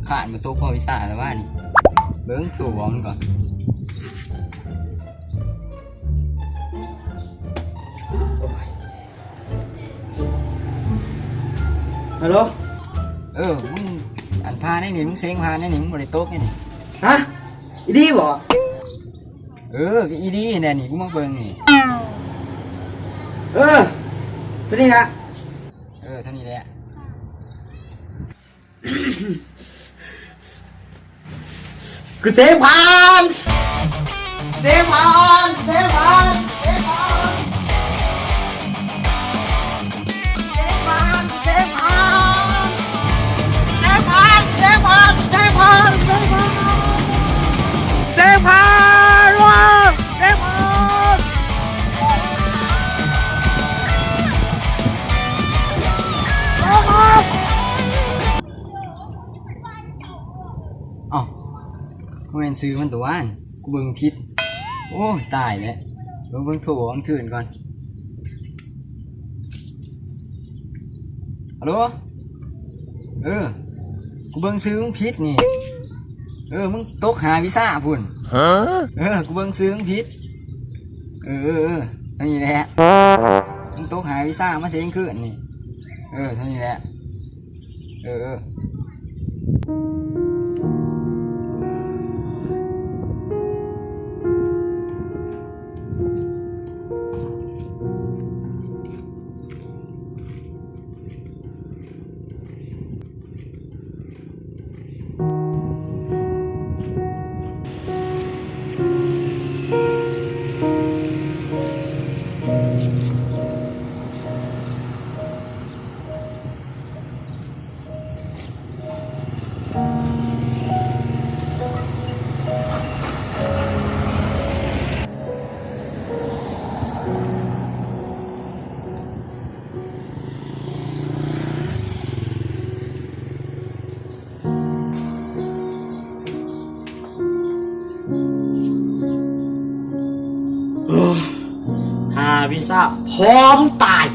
ຂາດບໍ່ຕົກພໍວິຊາແລ້ວວະນີ້. ເບິ່ງໂທບອກມັນກ່ອນ. ຮັລໂຫຼ. ເອີ ມຶງ ອັນ ຜ່ານໄດ໋ນີ້ ມຶງເສັງຜ່ານໄດ໋ນີ້ ມຶງບໍ່ໄດ້ຕົກໄດ໋ນີ້. ຮະ? ອີ່ຫຼີບໍ? ເອີ ອີ່ຫຼີແນ່ນີ້ ກູມາເບິ່ງນີ້. ເອີ ເທົ່ານີ້ລະ. ເອີ ເທົ່ານີ້ແຫຼະ. ກູເສັງຜ່ານ ເສັງຜ່ານ ເສັງຜ່ານ ເສັງຜ່ານ ເສັງຜ່ານ ເສັງຜ່ານ ເສັງຜ່ານ ເສັງຜ່ານ ເສັງຜ່ານ ເສັງຜ່ານ ເສັງຜ່ານ ເສັງຜ່ານ. ເອົ້າ ບໍ່ແມ່ນຊື່ມັນຕົວະ ກູເບິ່ງຜິດ. ໂອ້ຍ ຕາຍແລ້ວ. ເບິ່ງ ເບິ່ງ ໂທບອກມັນຄືນກ່ອນ. ຮັລໂຫຼ. ເອີ ກູເບິ່ງຊື່ມຶງຜິດນີ້. ເອີ ມຶງຕົກຫ້າວິຊາພຸ້ນ. ຮະ? ເອີ ກູເບິ່ງຊື່ມຶງຜິດ. ເອີ ເອີ ເອີ ເທົ່ານີ້ແຫຼະ. ມຶງຕົກຫ້າວິຊາ ມາເສັງຄືນນີ້. ເອີ ເທົ່ານີ້ແຫຼະ. ເອີ ເອີ. ໂອ້ຍ ຫ້າວິຊາ ພໍ່ມຶງຕາຍ.